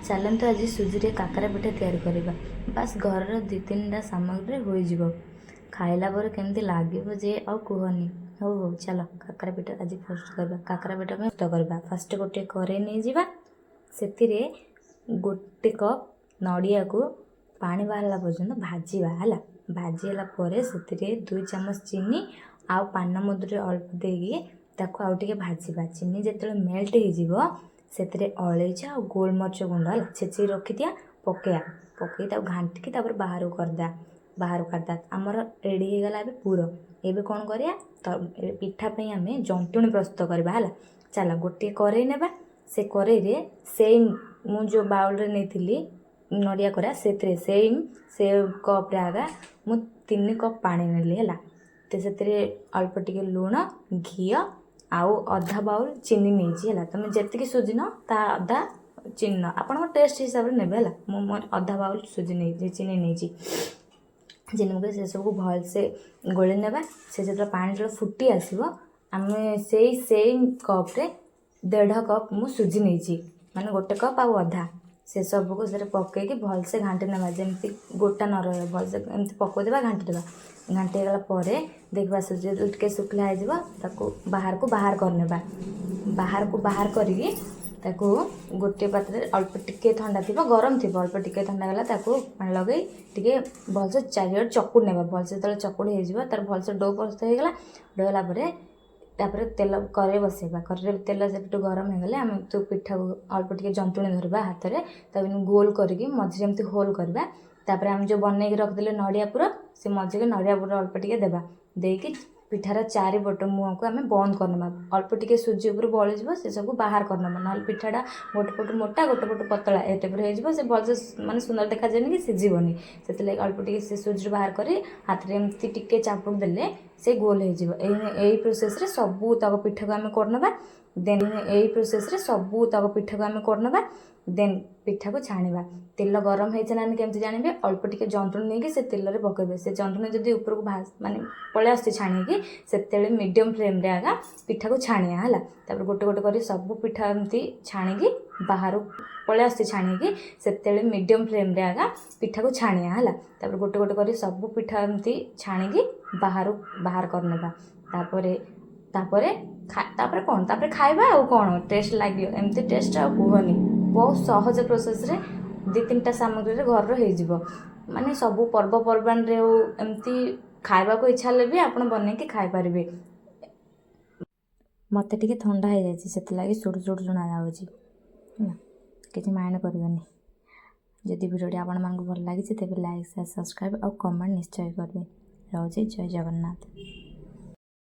ଚାଲନ୍ତୁ, ଆଜି ସୁଜିରେ କାକରା ପିଠା ତିଆରି କରିବା। ବାସ୍, ଘରର ଦୁଇ ତିନିଟା ସାମଗ୍ରୀରେ ହୋଇଯିବ। ଖାଇଲା ପରେ କେମିତି ଲାଗିବ ଯେ ଆଉ କୁହନି। ହଉ ହଉ, ଚାଲ, କାକରା ପିଠା ଆଜି ଫାଷ୍ଟ କରିବା। କାକରା ପିଠା ପାଇଁ ପ୍ରସ୍ତୁତ କରିବା। ଫାଷ୍ଟ ଗୋଟିଏ କରେଇ ନେଇଯିବା। ସେଥିରେ 1 କପ୍ ନଡ଼ିଆକୁ ପାଣି ବାହାରିଲା ପର୍ଯ୍ୟନ୍ତ ଭାଜିବା, ହେଲା। ଭାଜି ହେଲା ପରେ ସେଥିରେ 2 ଚାମଚ ଚିନି ଆଉ ପାନମଧୁରୀ ଅଳ୍ପ ଦେଇକି ତାକୁ ଆଉ ଟିକେ ଭାଜିବା। ଚିନି ଯେତେବେଳେ ମେଲ୍ଟ ହେଇଯିବ, ସେଥିରେ ଅଳେଇଚ ଆଉ ଗୋଲମରିଚ ଗୁଣ୍ଡ, ହେଲା, ଛେଚିକି ରଖିଥିବା, ପକେଇବା। ପକେଇ ତାକୁ ଘାଣ୍ଟିକି ତାପରେ ବାହାରକୁ କରିଦେବା, ବାହାରକୁ କାଢ଼ିଦେବା। ଆମର ରେଡ଼ି ହେଇଗଲା ଏବେ ପୁର। ଏବେ କ'ଣ କରିବା ତ? ଏବେ ପିଠା ପାଇଁ ଆମେ ଜନ୍ତୁଣି ପ୍ରସ୍ତୁତ କରିବା, ହେଲା। ଚାଲ, ଗୋଟିଏ କରେଇ ନେବା। ସେ କରେଇରେ ସେମ୍ ମୁଁ ଯେଉଁ ବାଉଲରେ ନେଇଥିଲି ନଡ଼ିଆ କୋରା, ସେଥିରେ ସେମ୍ ସେ କପ୍ରେ ଆଗା ମୁଁ 3 କପ୍ ପାଣି ନେଲି, ହେଲା। ତ ସେଥିରେ ଅଳ୍ପ ଟିକେ ଲୁଣ, ଘିଅ ଆଉ ଅଧା ବାଉଲ ଚିନି ନେଇଛି, ହେଲା। ତୁମେ ଯେତିକି ସୁଜି ନିଅ, ତା ଅଧା ଚିନି ନିଅ। ଆପଣଙ୍କ ଟେଷ୍ଟ ହିସାବରେ ନେବେ, ହେଲା। ମୁଁ ମୋର ଅଧା ବାଉଲ ସୁଜି ନେଇଛି, ଚିନି ନେଇଛି। ଚିନି ପକାଇ ସେସବୁକୁ ଭଲସେ ଗୋଳେଇ ନେବା। ସେ ଯେତେବେଳେ ପାଣି ଯେତେବେଳେ ଫୁଟି ଆସିବ, ଆମେ ସେଇ ସେମ୍ କପ୍ରେ 1.5 କପ୍ ମୁଁ ସୁଜି ନେଇଛି, ମାନେ 1 କପ୍ ଆଉ ଅଧା। ସେସବୁକୁ ସେଥିରେ ପକାଇକି ଭଲସେ ଘାଣ୍ଟି ନେବା, ଯେମିତି ଗୋଟା ନ ରହିବ। ଭଲସେ ଏମିତି ପକାଇଦେବା, ଘାଣ୍ଟି ଦେବା। ଘାଣ୍ଟି ହେଇଗଲା ପରେ ଦେଖିବା, ସୁଜି ଯେତେବେଳେ ଟିକେ ଶୁଖିଲା ହେଇଯିବ, ତାକୁ ବାହାରକୁ ବାହାର କରିନେବା। ବାହାରକୁ ବାହାର କରିକି ତାକୁ ଗୋଟିଏ ପାତ୍ରରେ ଅଳ୍ପ ଟିକେ ଥଣ୍ଡା ଥିବ, ଗରମ ଥିବ, ଅଳ୍ପ ଟିକେ ଥଣ୍ଡା ଗଲା, ତାକୁ ପାଣି ଲଗେଇ ଟିକେ ଭଲସେ ଚାରିଆଡ଼େ ଚକୁଡ଼ି ନେବା। ଭଲସେ ଯେତେବେଳେ ଚକୁଡ଼ି ହେଇଯିବ, ତାର ଭଲସେ do ପ୍ରସ୍ତୁତ ହେଇଗଲା। Do ହେଲା ପରେ ତାପରେ ତେଲ କରେଇ ବସେଇବା। କରେଇରେ ତେଲ ସେଠୁ ଗରମ ହେଇଗଲେ ଆମେ ତୁ ପିଠାକୁ ଅଳ୍ପ ଟିକେ ଜନ୍ତୁଣି ଧରିବା ହାତରେ, ତାକୁ ଗୋଲ କରିକି ମଝିରେ ଏମିତି ହୋଲ୍ କରିବା। ତାପରେ ଆମେ ଯେଉଁ ବନେଇକି ରଖିଥିଲେ ନଡ଼ିଆ ପୁର, ସେ ମଝିରେ ନଡ଼ିଆ ପୁର ଅଳ୍ପ ଟିକେ ଦେବା। ଦେଇକି ପିଠାର ଚାରିପଟ ମୁହଁକୁ ଆମେ ବନ୍ଦ କରିନେବା। ଅଳ୍ପ ଟିକେ ସୁଜି ଉପରୁ ବଳିଯିବ, ସେସବୁ ବାହାର କରିନେବା। ନହେଲେ ପିଠାଟା ଗୋଟେ ପଟୁ ମୋଟା, ଗୋଟେ ପଟୁ ପତଳା, ଏ ଟାଇପ୍ର ହେଇଯିବ। ସେ ଭଲସେ ମାନେ ସୁନ୍ଦର ଦେଖାଯାଏନି କି ସିଝିବନି। ସେଥିଲାଗି ଅଳ୍ପ ଟିକେ ସେ ସୁଜିରୁ ବାହାର କରି ହାତରେ ଏମିତି ଟିକେ ଚାପୁଡ଼ି ଦେଲେ ସେ ଗୋଲ ହେଇଯିବ। ଏଇ ଏଇ ପ୍ରୋସେସ୍ରେ ସବୁ ତକ ପିଠାକୁ ଆମେ କରିନେବା। ଦେନ୍ ଏଇ ପ୍ରୋସେସ୍ରେ ସବୁ ତକ ପିଠାକୁ ଆମେ କରିନେବା। ଦେନ୍ ପିଠାକୁ ଛାଣିବା। ତେଲ ଗରମ ହେଇଛି ନା କେମିତି ଜାଣିବେ? ଅଳ୍ପ ଟିକେ ଜନ୍ତୁଣି ନେଇକି ସେ ତେଲରେ ପକାଇବେ। ସେ ଜନ୍ତୁଣି ଯଦି ଉପରକୁ ମାନେ ପଳେଇ ଆସୁଛି ଛାଣିକି, ସେତେବେଳେ ମିଡ଼ିୟମ୍ ଫ୍ଲେମ୍ରେ ଆଗା ପିଠାକୁ ଛାଣିବା, ହେଲା। ତାପରେ ଗୋଟେ ଗୋଟେ କରି ସବୁ ପିଠା ଏମିତି ଛାଣିକି ବାହାରୁ ପଳେଇ ଆସୁଛି ଛାଣିକି, ସେତେବେଳେ ମିଡ଼ିୟମ୍ ଫ୍ଲେମ୍ରେ ଆଗା ପିଠାକୁ ଛାଣିବା, ହେଲା। ତାପରେ ଗୋଟେ ଗୋଟେ କରି ସବୁ ପିଠା ଏମିତି ଛାଣିକି ବାହାରୁ ବାହାର କରିନେବା। ତାପରେ ତାପରେ ତାପରେ କ'ଣ? ତାପରେ ଖାଇବା ଆଉ କ'ଣ, ଟେଷ୍ଟ ଲାଗିବ। ଏମିତି ଟେଷ୍ଟ ଆଉ କୁହନି। ବହୁତ ସହଜ ପ୍ରୋସେସ୍ରେ ଦୁଇ ତିନିଟା ସାମଗ୍ରୀରେ ଘରର ହେଇଯିବ। ମାନେ ସବୁ ପର୍ବପର୍ବାଣିରେ ହଉ, ଏମିତି ଖାଇବାକୁ ଇଚ୍ଛା ହେଲେ ବି ଆପଣ ବନେଇକି ଖାଇପାରିବେ। ମୋତେ ଟିକେ ଥଣ୍ଡା ହେଇଯାଇଛି, ସେଥିଲାଗି ସୁଡ଼ୁ ସୁଡ଼ୁ ଶୁଣାଯାଉଛି, ହେଲା। କିଛି ମାଇଣ୍ଡ କରିବେନି। ଯଦି ଭିଡ଼ିଓଟି ଆପଣମାନଙ୍କୁ ଭଲ ଲାଗିଛି, ତେବେ ଲାଇକ୍, ସେୟାର, ସବସ୍କ୍ରାଇବ୍ ଆଉ କମେଣ୍ଟ ନିଶ୍ଚୟ କରିବେ। ରହୁଛି, ଜୟ ଜଗନ୍ନାଥ।